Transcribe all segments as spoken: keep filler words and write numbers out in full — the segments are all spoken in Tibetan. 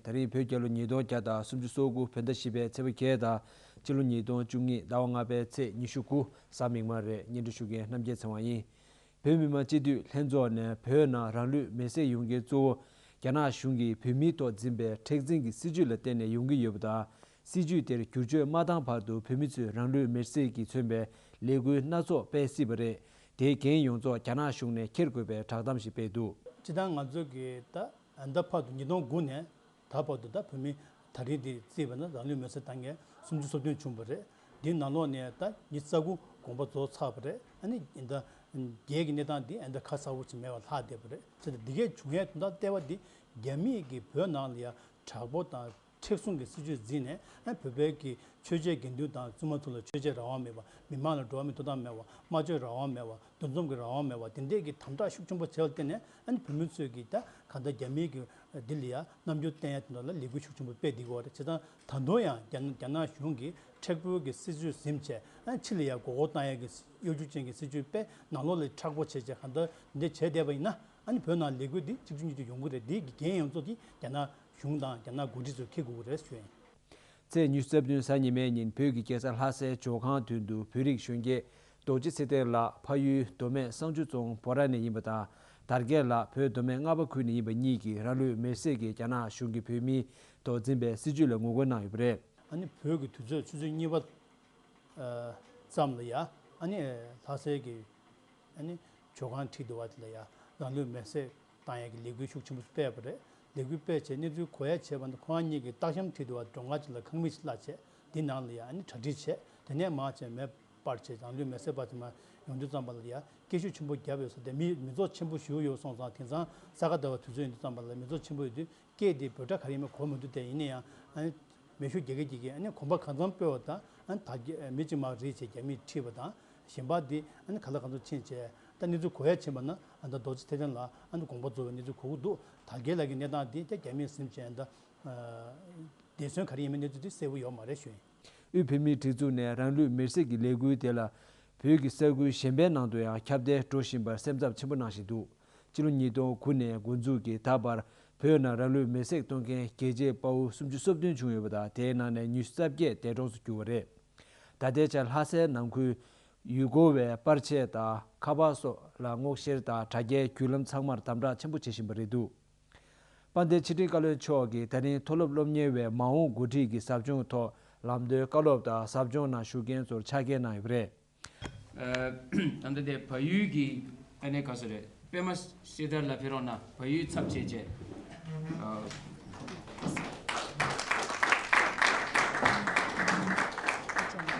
ད་རིང་བོད་རྒྱལ་ལོ་ཉིས་སྟོང་བརྒྱ་དང་སུམ་ཅུ་སོ་དགུ་བོད་ཟླ་བཞི་པའི་ཚེས་པ་བརྒྱད་དང་སྤྱི་ལོ་ཉིས་སྟོང་བཅུ་གཉིས་ཟླ་བ་ལྔ་པའི་ཚེས་ཉི་ཤུ་དགུ་གཟའ་མིག་དམར་རེད། སྙན་སྒྲོན་ཞུ་མཁན་རྣམ་རྒྱལ་ཚེ་དབང་ཡིན། བོད་མི་མང་སྤྱི་འཐུས་ལྷན་ཚོགས་ནས་བོད་ནང་རང་ལུས་མེར་སྲེག་ཡོང་རྐྱེན་གཙོ་བོ་རྒྱ་ནག་གཞུང་གིས་བོད་མིའི་ཐོག་འཛིན་པའི་མཁྲེགས་འཛིན་གྱི་སྲིད་བྱུས་ལ་བརྟེན་ནས་ཡོང་གི་ཡོད་པ་དང་། སྲིད་བྱུས་དེར་བསྒྱུར་བཅོས་མ་བཏང་བར་དུ་བོད་མི་ཚོས་རང་ལུས་མེར་སྲེག་གིས་མཚོན་པའི་ལས་འགུལ་སྣ་ཚོགས་སྤེལ་སྲིད་པ་རེད། དེའི་འགན་ཡོངས་རྫོགས་རྒྱ་ནག་གཞུང་ནས་འཁྱེར་དགོས་པའི་བསྒྲགས་གཏམ་ཞིག་སྤེལ་འདུག་སྤྱིར་བཏང་ང་ཚོ་གིས་ད་ཨ་ནི་ད་བར་དུ་ཉིས་སྟོང་དགུ་ནས་ད་བར་དུ་ད་བོད་མི་ད་རེས་འདི་བརྩིས་པ་ན་རང་ལུས་མེར་སྲེག་བཏང་མཁན་སུམ་ཅུ་སོ་བདུན་བྱུང་བ་རེད། འདིའི་ནང་ལོགས་ནས་ད་ཉི་ཤུ་རྩ་དགུ་དགོངས་པ་རྫོགས་ཚར་བ་རེད། ཨ་ནི་ད་བརྒྱད་ཀྱི་གནས་སྟངས་འདི་ཨ་ནི་ད་ཁ་གསལ་པོ་ཅིག་མེད་པར་ལྷག་བསྡད་པ་རེད། བྱས་ཙང་འདི་གས་བྱུང་ཡས་དོན་དག་ལྟེ་བ་འདི་རྒྱ་མིས་ཀྱིས་བོད་ནང་ལ་ཡ་དྲག་པོ་དང་མཁྲེགས་བཟུང་གི་སྲིད་བྱུས་འཛིན་ནས་ཨ་བོད་པའི་གི་ཆོས་བྱེད་དགེ་འདུན་དང་བཙུན་མ་ཚོ་ལ་ཆོས་བྱེད་རང་དབང་མེད་པ། མི་མང་ལ་འགྲོ་བ་མིའི་ཐོབ་ཐང་མེད་པ། སྨྲ་བརྗོད་རང་དབང་མེད་པ། འདུ་འཛོམས་ཀྱི་རང་དབང་མེད་པ། དེ་འདྲས་ཀྱི་དམ་དྲག་ཤུགས་ཆེན་པོ་བྱས་པར་བརྟེན་ནས་ཨ་ནི་བོད་མི་ཚོས་ཀྱིས་ད་གང་ལྟར་རྒྱ་མིའི་གི་འདི་ལ་ཡ་རྣམ་འགྱུར་བསྟན་ཡ་དེ་འདྲ་ལ་ལས་འགུལ་ཤུགས་ཆེན་པོ་སྤེལ་བསྡད་ཀྱི་ཡོད་རེད། བྱས་ཙང་ད་དུང་ཡང་རྒྱ་རྒྱ་ནག་གཞུང་གིས་མཁྲེགས་པོའི་གི་སྲིད་བྱུས་ཟིན་བྱས་ཨ་ནི་ཕྱི་ལ་ཡ་མགོ་སྐོར་བཏང་ཡ་གི་གཡོ་སྒྱུ་ཅན་གྱི་སྲིད་བྱུས་སྤེལ། ནང་ལོགས་ལ་མཁྲེགས་པོ་བྱས་བྱས་གང་ལྟར་འདི་བྱས་བསྡད་པ་ཡིན་ན་ཨ་ནི་བོད་ནང་ལས་འགུལ་འདི་གཅིག་མཇུག་གཉིས་མཇུག་ཡོང་གི་རེད། འདི་གི་འགན་ཡོངས་རྫོགས་ཀྱི་རྒྱ་ནག་གཞུང་དང་རྒྱ་ནག་འགོ་ཁྲིད་ཚོས་འཁྱེར་དགོས་ཀྱི་རེད་ཞུ་ཡིན། ཚེས་ཉི་ཤུ་རྩ་བདུན་གཟའ་ཉི་མའི་ཉིན་བོད་ཀྱི་རྒྱལ་ས་ལྷ་སའི་ཇོ་ཁང་མདུན་དུ་བོད་རིགས་གཞོན་སྐྱེས་རྡོ་རྗེ་ཚེ་བརྟན་ལགས་ཕ་ཡུལ་མདོ་སྨད་བསང་ཆུ་རྫོང་བོ་ར་ནས་ཡིན་པ་དང་། དར་རྒྱས་ལགས་བོད་མདོ་སྨད་རྔ་པ་ཁུལ་ནས་ཡིན་པ་གཉིས་ཀྱིས་རང་ལུས་མེར་སྲེག་གིས་རྒྱ་ནག་གཞུང་གིས་བོད་མིའི་ཐོག་འཛིན་པའི་སྲིད་བྱུས་ལ་ངོ་རྒོལ་གནང་ཡོད་པ་རེད། ཨ་ནི་བོད་ཀྱི་དུས་ཚོད་ཆུ་ཚོད་གཉིས་པ་ཙམ་ལ་ཡ་ཨ་ནི་ལྷ་སའི་གི་ཨ་ནི་ཇོ་ཁང་འཁྲིས་དུ་བ་དེ་ལ་ཡ་རང་ལུས་མེར་སྲེག་བཏང་ཡ་གི་ལས་འགུལ་ཤུགས་ཆེན་པོ་སྤེལ་བ་རེད། ལས་འགུལ་སྤེལ་བྱས་གནས་ཚུལ་གོ་ཡ་བྱས་པ་ན་ཁོ་རང་གཉིས་ཀྱི་སྟག་ཤམ་འཁྲིས་དུ་བ་སྒྲོལ་མ་ཅིག་ལ་ཁང་མིག་ཅིག་བརླག་བྱས་དེ་ནང་ལ་ཡ་ཨ་ནི་གྲ་སྒྲིག་བྱས། དེ་ནས་མར་བྱས་མེ་སྤར་བྱས་རང་ལུས་མེར་སྲེག་པ་དེ་མར་ཡོང་དུས་ཙམ་པ་ལ་ཡ་སྐད་ཤུགས་ཆེན་པོ་བརྒྱབ་ཡོད་ས་དེ་མི་མི་ཚོགས་ཆེན་པོ་ཞིག་ཡོད་སོང་ཙང་དེང་སང་ས་ག་ཟླ་བ་དུས་ཚོད་ཡིན་དུས་ཙམ་པ་ལ་མི་ཚོགས་ཆེན་པོ་ཡོད་དུས། སྐད་དེ་འབོད་སྒྲ་ག་རེ་ཡིན་མིན་གོ་མི་འདུག་དེ་ཡིན་ན་ཡང་ཨ་ནི་མེ་ཤུགས་རྒྱག་གི་རྒྱག་གི་ཨ་ནི་གོམ་པ་གང་འཚམ་སྤོས་པ་དང་ཨ་ནི་ད་གི་མི་གཅིག་མར་རེད་བྱས་རྒྱ་མིས་ཁྲིད་པ་དང་གཞན་པ་དེ་ཨ་ནི་ག་ལ་གང་འཚམ་ཕྱིན་བྱས་ད་གནས་ཚུལ་གོ་ཡ་ཕྱིན་པ་ན་ཨ་ནི་ད་རྡོ་རྗེ་ཐེག་ཆེན་ལ་ཨ་ནི་དགོངས་པ་རྫོགས་པའི་གནས་ཚུལ་གོ་གི་འདུག་དར་རྒྱས་ལགས་ཀྱི་གནས་སྟངས་དེ་ད་རྒྱ་མིས་ཟིན་བྱས་ད་འདས་གསོན་ག་རེ་ཡིན་མིན་གནས་ཚུལ་དེ་གསལ་པོ་ཡོད་མ་རེད་ཞུ་ཡིན། དབུས་བོད་མིའི་སྒྲིག་འཛུགས་ནས་རང་ལུས་མེར་སྲེག་གི་ལས་འགུལ་དེ་ལ་བོད་ཀྱི་ས་ཁུལ་གཞན་པའི་ནང་དུ་ཡང་ཁྱབ་གདལ་འགྲོ་བཞིན་པར་སེམས་འཚབ་ཆེན་པོ་གནང་བཞིན་འདུག་སྤྱི་ལོ་ཉིས་སྟོང་དགུ་ནས་འགོ་འཛུགས་ཀྱིས་ད་བར་བོད་ནང་རང་ལུས་མེར་སྲེག་གཏོང་མཁན་རྒྱལ་གཅེས་དཔའ་བོ་སུམ་ཅུ་སོ་བདུན་བྱུང་ཡོད་པ་དང་། དེའི་ནང་ནས་ཉི་ཤུ་རྩ་བརྒྱད་འདས་གྲོངས་སུ་གྱུར་བ་རེད། ད་ལྟའི་ཆར་ལྷ་སའི་ནང་ཁུལ་ཡུལ་སྐོར་བས་པར་ཆས་དང་ཁ་པར་སོགས་ལ་སྔོག་བཤེར་དང་དྲ་རྒྱའི་བརྒྱུད་ལམ་ཚང་མར་དམ་དྲག་ཆེན་པོ་བྱེད་བཞིན་པ་རེད་འདུག་དཔལ་ལྡན་ཆོས་སྒྲོན་བཀའ་བློན་མཆོག་གིས་ད་རིང་མཐོ་སློབ་སློབ་གཉེར་བའི་མ་འོངས་འགོ་ཁྲིད་ཀྱི་ཟབ་སྦྱོང་ཐོག་ལམ་སྟོན་བཀའ་སློབ་དང་ཟབ་སྦྱོང་ནང་ཞུགས་མཁན་ཚོར་ཕྱག་འཁྱེར་གནང་ཡོད་པ་རེད། ཨ། ད་ལྟ་དེ་བལ་ཡུལ་གྱི་ཨ་ནེ་ག་ས་རེད། པད་མ་སེ་ཐར་ལ་ཕེབས་རོགས་གནང་། བལ་ཡུལ་ཚབ་བྱས་བྱས། ཨ།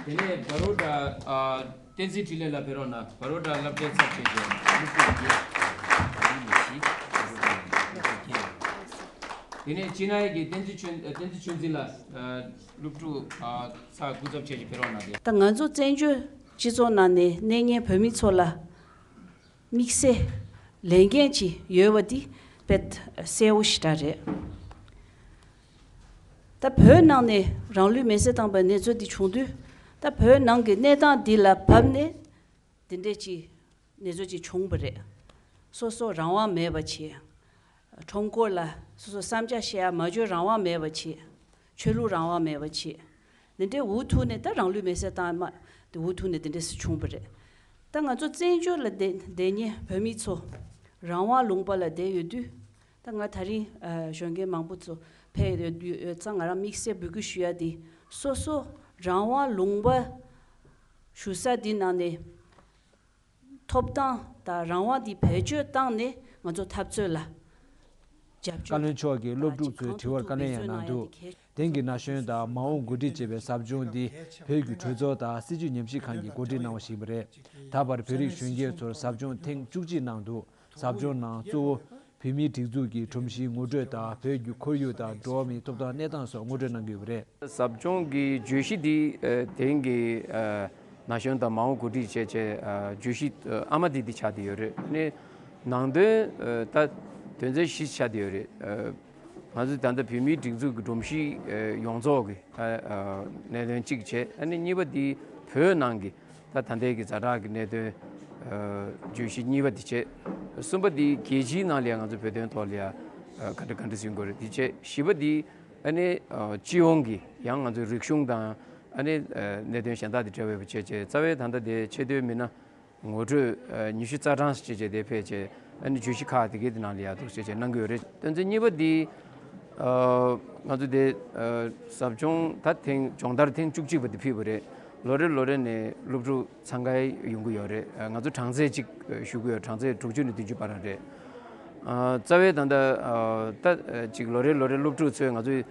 དེ་ནས་བ་རོ་ཌ་ཨ། བསྟན་འཛིན་འཕྲིན་ལས་ལ་ཕེབས་རོགས་གནང་། བ་རོ་ཌ་སློབ་གྲྭའི་ཚབ་བྱས་བྱས། སློབ་ཕྲུག་བརྒྱད། བ་རོ་ཌ་ནས་བཞི། བ་རོ་ཌ་ནས་བརྒྱད། དེ་ནས་ཅི་ན་ཡ་གི་བསྟན་འཛིན་ཆོས་བསྟན་འཛིན་ཆོས་འཛིན་ལ་ཨ། སློབ་ཕྲུག་ཨ། ཚ་དགུ་ཚབ་བྱས་ཀྱི་ཕེབས་རོགས་གནང་སྟེ། ད་ང་ཚོ་བཙན་བྱོལ་སྤྱི་ཚོགས་ནང་ནས་གནས་ངན་བོད་མི་ཚོ་ལ་དམིགས་བསལ་ལས་འགན་ཅིག་ཡོད་པ་འདི་དཔེ་གསལ་བོ་ཞེ་དྲག་རེད། ད་བོད་ནང་ནས་རང་ལུས་མེར་སྲེག་བཏང་པའི་གནས་ཚུལ་འདི་བྱུང་དུས་ད་བོད་ནང་གི་གནས་སྟངས་འདི་ལ་བབས་ནས་འདི་འདྲས་ཅིག་གནས་ཚུལ་ཅིག་བྱུང་བ་རེད། སོ་སོ་རང་དབང་མེད་པ་བྱས། ཁྲོམ་སྐོར་ལ་སོ་སོ་བསམ་འཆར་བཤད་ཡ་མ་འཇོན་རང་དབང་མེད་པ་བྱས། ཆོས་ལུགས་རང་དབང་མེད་པ་བྱས། འདི་འདྲའི་འུ་ཐུག་ནས་ད་རང་ལུས་མེར་སྲེག་བཏང་མ་དེ་འུ་ཐུག་ནས་འདི་འདྲ་སེ་བྱུང་བ་རེད། ད་ང་ཚོ་བཙན་བྱོལ་ལ་བསྡད་བསྡད་མཁན་བོད་མི་ཚོ་རང་དབང་ལུང་པ་ལ་བསྡད་ཡོད་དུས་ད་ང་ད་རིང་ཨ་གཞོན་སྐྱེས་མང་པོ་ཚོ་ཕེབས་ཡོད་ཡོད་ཙང་ང་རང་དམིགས་བསལ་འབོད་སྐུལ་ཞུ་ཡ་དེ་སོ་སོ་རང་དབང་ལུང་པ་ཞུ་ས་འདི་ནང་ནས། ཐོབ་ཐང་དང་རང་དབང་འདི་བེད་སྤྱོད་བཏང་ནས་ང་ཚོ་འཐབ་རྩོད་ལ་རྒྱབ་སྐྱོར། བཀའ་བློན་མཆོག་གིས་སློབ་ཕྲུག་ཚོའི་དྲི་བར་བཀའ་ལན་ཡང་གནང་འདུག་དེང་གི་ན་གཞོན་དང་མ་འོངས་འགོ་ཁྲིད་ཅེས་པའི་ཟབ་སྦྱོང་འདི་བོད་ཀྱི་གྲོས་ཚོགས་དང་སྲིད་བྱུས་ཉམས་ཞིབ་ཁང་གིས་གོ་སྒྲིག་གནང་བ་ཞིག་ཡིན་པ་རེད། ད་བར་བོད་རིགས་གཞོན་སྐྱེས་ཚོར་ཟབ་སྦྱོང་ཐེངས་བཅུ་གཅིག་གནང་འདུག་ཟབ་སྦྱོང་ནང་གཙོ་བོ་བོད་མིའི་སྒྲིག་འཛུགས་ཀྱི་སྒྲོམ་གཞིའི་ངོ་སྤྲོད་དང་བོད་ཀྱི་ཁོར་ཡུག་དང་འགྲོ་བ་མིའི་ཐོབ་ཐང་གནས་སྟངས་སོགས་ངོ་སྤྲོད་གནང་གི་ཡོད་པ་རེད། ཟབ་སྦྱོང་གི་བརྗོད་གཞི་འདི་ཨ་དེང་གི་ཨ་ན་གཞོན་དང་མ་འོངས་འགོ་ཁྲིད་བྱས་བྱས་ཨ་བརྗོད་གཞི་ཨ་ཨ་མ་འདི་འདི་ཆགས་བསྡད་ཡོད་རེད། ནི་ནང་དོན་ཨ་ད་དོན་ཚན་བཞི་ཆགས་བསྡད་ཡོད་རེད། ཨ་ང་ཚོས་ད་ལྟ་བོད་མིའི་སྒྲིག་འཛུགས་ཀྱི་སྒྲོམ་གཞི་ཨ་ཡོངས་རྫོགས་ཀྱི་ཨ་ཨ་གནད་དོན་གཅིག་བྱས། ཨ་ནི་གཉིས་པ་འདི་བོད་ནང་གི་ད་ད་ལྟའི་གི་ཛ་དྲག་གི་གནད་དོན་ཨ་བརྗོད་གཞི་གཉིས་པ་འདི་བྱས། གསུམ་པ་འདི་རྒྱལ་སྤྱིའི་ནང་ལ་ཡང་ང་ཚོ་བོད་དོན་ཐོག་ལ་ཡང་ཨ་ག་འདྲ་ག་འདྲ་ཟིན་དགོས་རེད་འདི་བྱས། བཞི་པ་འདི་ ཨ་ནི་ཨ་སྤྱི་ཡོངས་ཀྱི་ཡང་ང་ཚོའི་རིག་གཞུང་དང་ཨ་ནི་ཨ་གནད་དོན་གཞན་དག་དེ་འབྲེལ་བའི་བྱས་བྱས་རྩ་བའི་ད་ལྟ་དེ་ཆེས་མཐོའི་མི་སྣ་ངོ་སྤྲོད་ཨ་ཉི་ཤུ་རྩ་གྲངས་ཤིག་བྱས་བྱས་དེ་ཕེབས་བྱས་ཨ་ནི་བརྗོད་གཞི་ཁག་དེ་གའི་དེ་ནང་ལ་ཡག་ཐུག་བྱས་བྱས་གནང་གི་ཡོད་རེད། དོན་ཚན་གཉིས་པ་འདི་ཨ་ང་ཚོ་དེ་ཨ་ཟབ་སྦྱོང་ད་ཐེངས་སྦྱོང་བརྡར་ཐེངས་བཅུ་གཅིག་པ་དེ་ཕུལ་བ་རེད། ལོ་རེ་ལོ་རེ་ནས་སློབ་ཕྲུག་འཚང་ཁ་ཡོང་གི་ཡོད་རེད། ང་ཚོ་གྲངས་ཚད་ཅིག་ཞུ་གི་ཡོད། གྲངས་ཚད་དྲུག་ཅུ་ནས་བདུན་ཅུ་བར་རེད། རྩ་བའི་ད་ལྟ་ད་ཅིག་ལོ་རེ་ལོ་རེ་སློབ་ཕྲུག་ཚོས་ང་ཚོའི་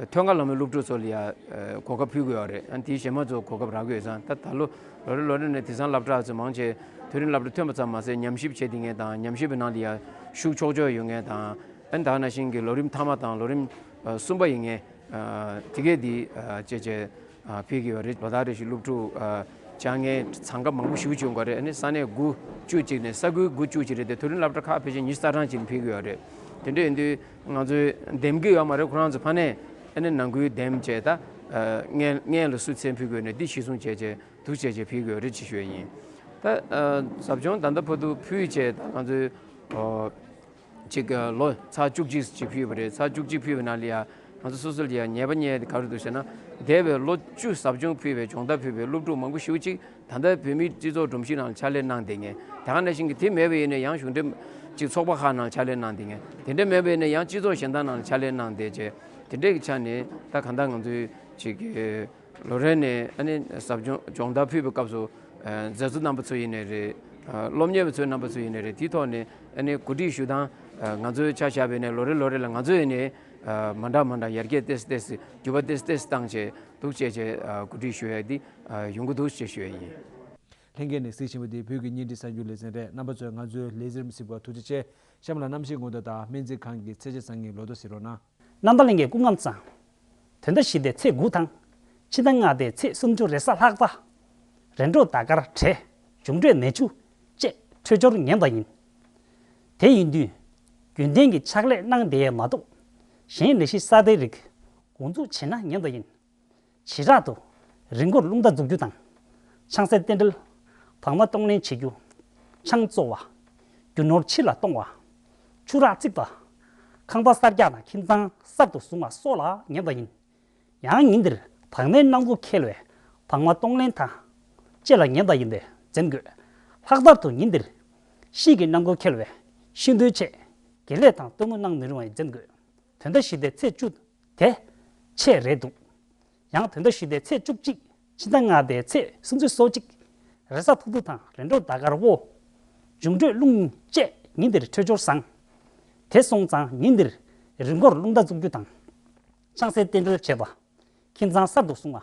ཐོན་ཁ་ལམ་མའི་སློབ་ཕྲུག་ཚོ་ལ་ཡ་གོ་སྐབས་ཕུལ་གི་ཡོད་རེད། ཨ་ནི་དེའི་གཞན་མ་ཚོ་གོ་སྐབས་རག་གི་ཡོད་ཙང་ད་ད་ལོ་ལོ་རེ་ལོ་རེ་ནས་དེང་སང་སློབ་གྲྭ་ཚོ་མང་ཆེ་མཐོ་རིམ་སློབ་གྲྭ་ཐོན་པ་ཙམ་མ་ཟད་ཉམས་ཞིབ་བྱེད་བསྡད་མཁན་དང་ཉམས་ཞིབ་པའི་ནང་ལ་ཡ་ཞུགས་ཆོག་ཆོག་ཡོད་མཁན་དང་། ཨ་ནི་ད་ག་ནང་བཞིན་གྱི་ལོ་རིམ་མཐའ་མ་དང་ལོ་རིམ་གསུམ་པ་ཡིན་མཁན་དེ་གས་འདི་བྱས་བྱས་ཕེབས་ཀྱི་ཡོད་རེད། ལོ་ལྟར་རེ་བཞིན་སློབ་ཕྲུག་བཅར་མཁན་འཚང་ཁ་མང་པོ་ཞེ་པོ་ཅིག་ཡོང་གི་རེད། ཨ་ནི་ས་གནས་དགུ་བཅུ་ཅིག་ནས་ས་ཁུལ་དགུ་བཅུ་ཅིག་རེད་དེ། མཐོ་རིམ་སློབ་གྲྭ་ཁག་ཕལ་ཆེར་ཉི་ཤུ་རྩ་གྲངས་ཅིག་ཕེབས་ཀྱི་ཡོད་རེད། དེ་འདྲ་ཡིན་དུས་ང་ཚོས་འདེམས་ཀྱི་ཡོད་མ་རེད། ཁོ་རང་ཚོ་ཕ་ནས་ཨ་ནི་ནང་ཁུལ་འདེམས་བྱས་ད་སྔོན་སྔོན་ལ་སུ་མཚན་ཕུལ་དགོས་ནས་འདི་གཞིར་བཟུང་བྱས་བྱས་འདུག་བྱས་བྱས་ཕེབས་ཀྱི་ཡོད་རེད་ཅེས་ཞུ་ཡ་ཡིན། ད་ཟབ་སྦྱོང་ད་ལྟ་བར་དུ་ཕུལ་བྱས་ད་ང་ཚོའི་ཅིག་ལོ་ཚར་བཅུ་གཅིག་ཅིག་ཕུལ་བ་རེད། ཚར་བཅུ་གཅིག་ཕུལ་བའི་ནང་ལ་ཡ་ང་ཚོ་སོ་སོ་ལ་ཡ་ཉེས་པ་རྙེད་དེ་ག་རེ་འདུག་ཟེར་ན། འདས་པའི་ལོ་བཅུ་ཟབ་སྦྱོང་ཕུལ་བའི་སྦྱོང་བརྡར་ཕུལ་བའི་སློབ་ཕྲུག་མང་པོ་ཞེ་པོ་ཅིག་ད་ལྟ་བོད་མིའི་སྤྱི་ཚོགས་སྒྲོམ་གཞི་ནང་ལ་ཕྱག་ལས་གནང་བསྡད་མཁན། དེ་ག་ནང་བཞིན་གྱི་དེ་མེད་པ་ཡིན་ན་ཡང་གཞུང་འབྲེལ་ཅིག་ཚོགས་པ་ཁག་ནང་ལ་ཕྱག་ལས་གནང་བསྡད་མཁན། དེ་འདྲ་མེད་པ་ཡིན་ན་ཡང་སྤྱི་ཚོགས་གཞན་དག་ནང་ལ་ཕྱག་ལས་གནང་བསྡད་བྱས་དེ་འདྲའི་ཆ་ནས་ད་གང་ལྟར་ང་ཚོའི་ཅིག་གི་ལོ་རེ་ནས་ཨ་ནི་ཟབ་སྦྱོང་སྦྱོང་བརྡར་ཕུལ་བའི་སྐབས་སུ་ཨ་མཛད་གཙོ་རྣམ་པ་ཚོ་ཡིན་ནའི་རེད། ཨ་སློབ་གཉེར་བ་ཚོའི་རྣམ་པ་ཚོ་ཡིན་ནའི་རེད། དེའི་ཐོག་ནས་ཨ་ནི་གོ་སྒྲིག་ཞུ་སྟངས་ཨ་ང་ཚོའི་ཆ་བཞག་པ་ཡིན་ནའི་ལོ་རེ་ལོ་རེ་ལ་ང་ཚོ་ཡིན་ནའི་ཨ་མ་འདྲ་མ་འདྲ་ཡར་རྒྱས་ཏོག་ཙམ་ཏོག་ཙམ་འགྱུར་བ་ཏོག་ཙམ་ཏོག་ཙམ་བཏང་བྱས་འདུག་བྱས་བྱས་ཨ་གོ་སྒྲིག་ཞུ་ཡ་འདི་ཨ་ཡོང་གི་འདུག་ཅེས་ཞུ་ཡ་ཡིན། ལྷན་རྒྱས་ནས་གཟིགས་བཞིན་པ་འདི་བོད་ཀྱི་བརྙན་འཕྲིན་གསར་འགྱུར་ལེ་ཚན་རེད། རྣམ་པ་ཚོས་ང་ཚོའི་ལེ་ཚན་གཟིགས་པར་ཐུགས་རྗེ་ཆེ། གཤམ་ལ་གནམ་གཤིས་སྔོན་བརྡ་དང་སྨན་རྩིས་ཁང་གི་ཚད་གཞི་གསར་རྙིང་ལོ་ཐོ་གཟིགས་རོགས་གནང་། རྣམ་ཐར་ལྷན་རྒྱས་སྐུ་ཁམས་བཟང་། དོན་ཟླ་བཞི་པའི་ཚེས་དགུ་དང་། ཕྱི་ཟླ་ལྔ་པའི་ཚེས་སུམ་ཅུ་རེས་གཟའ་ལྷག་པ། རེས་འགྲོགས་ཟླ་སྐར་བྲེ། འབྱུང་འཕྲོད་ནས་ཆུ། བཅས་འཕྲོད་སྦྱོར་ཉེན་བརྡ་ཡིན། དེ་ཡིན་དུས། རྒྱུན་ལྡན་གྱི་ཕྱག་ལས་གནང་བསྡད་མ་གཏོགས། གཞན་ལས་གཞི་གསར་པའི་རིགས་འགོ་འཛུགས་བྱས་ན་ཉེན་བརྡ་ཡིན། བྱེ་བྲག་ཏུ་རི་མགོར་རླུང་རྟ་འཛུགས་རྒྱུ་དང་། ཆང་སའི་རྟེན་འབྲེལ། བག་མ་གཏོང་ལེན་བྱེད་རྒྱུ། ཆང་བཙོ་བ། རྒྱུ་ནོར་ཕྱི་ལ་གཏོང་བ། ཆུ་རགས་བརྩིགས་པ། ཁང་པ་གསར་རྒྱག་དང་ཁྱིམ་ཚང་གསར་དུ་བཟུང་བ་སོགས་ལ་ཉེན་བརྡ་ཡིན། ཡང་ཉིན་འདིར་བག་མའི་གནམ་སྒོ་འཁེལ་བས་བག་མ་གཏོང་ལེན་དང་བཅས་ལ་ཉེན་བརྡ་ཡིན་པས་འཛེམ་དགོས། ལྷག་པར་དུ་ཉིན་འདིར་དཔྱིད་ཀྱི་གནམ་སྒོ་འཁེལ་བས་ཤིང་རྡུལ་ཆད། དགེ་ལས་དང་སྟོན་མོ་གནང་མི་རུང་བས་འཛེམ་དགོས། དོན་ཟླ་བཞི་པའི་ཚེས་བཅུ་དེ་ཆད་རེད་འདུག་ཡང་དོན་ཟླ་བཞི་པའི་ཚེས་བཅུ་གཅིག་ཕྱི་ཟླ་ལྔ་པའི་ཚེས་སུམ་ཅུ་སོ་གཅིག་རེས་གཟའ་ཕུར་བུ་དང་རེས་འགྲོགས་ཟླ་སྐར་བོ། འབྱུང་འཕྲོད་རླུང་བཅས་ཉིན་འདིར་འཕྲོད་སྦྱོར་བཟང་། དེ་སོང་ཙང་ཉིན་འདིར་རི་མགོར་རླུང་རྟ་འཛུགས་རྒྱུ་དང་། ཆང་སའི་རྟེན་འབྲེལ་བྱེད་པ། ཁྱིམ་ཚང་གསར་དུ་བཟུང་བ།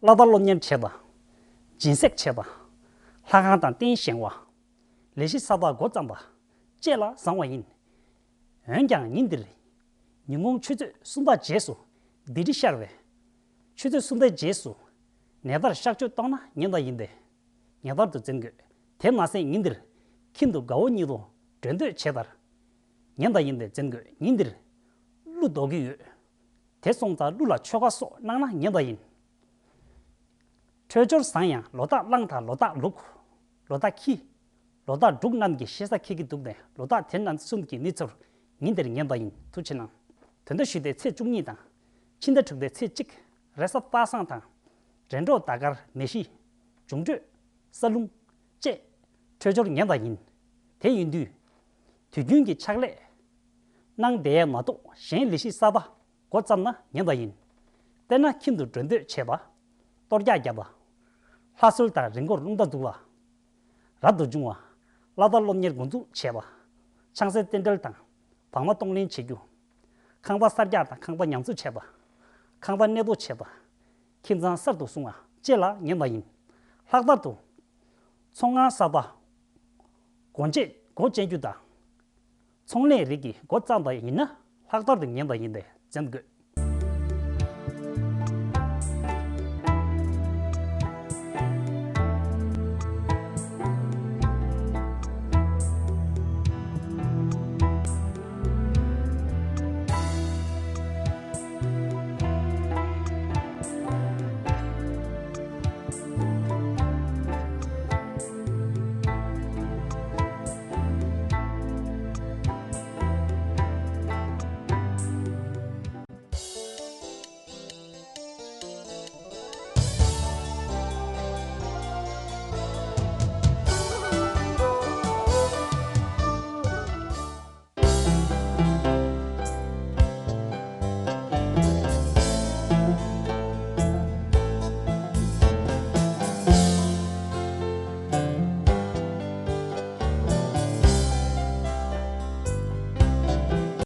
བླ་དྭགས་སློབ་གཉེར་བྱེད་པ། སྦྱིན་སྲེག་བྱེད་པ། ལྷ་ཁང་དང་རྟེན་བཞེངས་པ། ལས་གཞི་གསར་པ་འགོ་བརྩམས་པ་བཅས་ལ་བཟང་བ་ཡིན། འོན་ཀྱང་ཉིན་འདིར་ཉིན་གུང་ཆུ་ཚོད་གསུམ་པ་རྗེས་སུ་སྡིག་སྒྲིབ་ཤར་བས། ཆུ་ཚོད་གསུམ་པའི་རྗེས་སུ་ནད་པར་གཤག་བཅོས་གཏོང་ན་ཉེན་བརྡ་ཡིན་པས་ངེས་པར་དུ་འཛེམ་དགོས། དེ་མ་ཟད་ཉིན་འདིར་ཁྱིམ་དུ་དགའ་བོ་ཉིད་དུ་འགྲོ་འདོད་བྱེད་པར་ཉེན་བརྡ་ཡིན་པས་འཛེམ་དགོས། ཉིན་འདིར་ཀླུ་ལྡོག་གི་ཡོད། དེ་སོང་ཙང་ཀླུ་ལ་མཆོད་ཁ་སོགས་གནང་ན་ཉེན་བརྡ་ཡིན། འཕྲོད་སྦྱོར་བཟང་ཡང་ལོ་རྟགས་གླང་དང་ལོ་རྟགས་ལུག་ལོ་རྟགས་ཁྱི། ལོ་རྟགས་འབྲུག་རྣམས་ཀྱི་ཤེས་བྱ་འཁྱེར་གྱི་འདུག་ནས་ལོ་རྟགས་དེ་རྣམས་གསུམ་གྱི་གནས་ཚུལ་ཉིན་དེར་ཉན་པ་ཡིན། ཐུགས་ཆེ་གནང་། དོན་ཟླ་བཞི་པའི་ཚེས་བཅུ་གཉིས་དང་། ཕྱི་ཟླ་དྲུག་པའི་ཚེས་གཅིག་རེས་གཟའ་པ་སངས་དང་། རེས་འགྲོགས་ཟླ་སྐར་མེ་བཞི། འབྱུང་འཕྲོད། ས་རླུང་། བཅས། འཕྲོད་སྦྱོར་ཉན་པ་ཡིན། དེ་ཡིན་དུས། དུས་རྒྱུན་གྱི་ཕྱག་ལས། གནང་བསྡད་མ་གཏོགས་གཞན་ལས་གཞི་གསར་པ། འགོ་བརྩམས་ན་ཉན་པ་ཡིན། དཔེར་ན་ཁྱིམ་དུ་འགྲོ་འདོད་བྱེད་པ། གཏོར་རྒྱག་བརྒྱབ་པ། ལྷ་གསོལ་དང་རི་མགོར་རླུང་རྟ་འཛུགས་པ། རབ་ཏུ་བྱུང་བ། བླ་དྭགས་སློབ་གཉེར་འགོ་འཛུགས་བྱས་པ། ཆང་སའི་རྟེན་འབྲེལ་དང་། བག་མ་གཏོང་ལེན་བྱེད་རྒྱུ། ཁང་པ་གསར་རྒྱག་དང་ཁང་པ་ཉམས་གསོ་བྱས་པ། ཁང་པ་གནས་སྤོ་བྱས་པ། ཁྱིམ་ཚང་གསར་དུ་བཟུང་བ་བཅས་ལ་ཉན་པ་ཡིན། ལྷག་པར་དུ། ཚོང་ཁང་གསར་པ། སྒོ་འབྱེད་སྒོ་འབྱེད་རྒྱུ་དང་། ཚོང་ལས་རིགས་ཀྱི་འགོ་བརྩམས་པ་ཡིན་ན་ལྷག་པར་དུ་ཉན་པ་ཡིན་པས་འཛེམ་དགོས།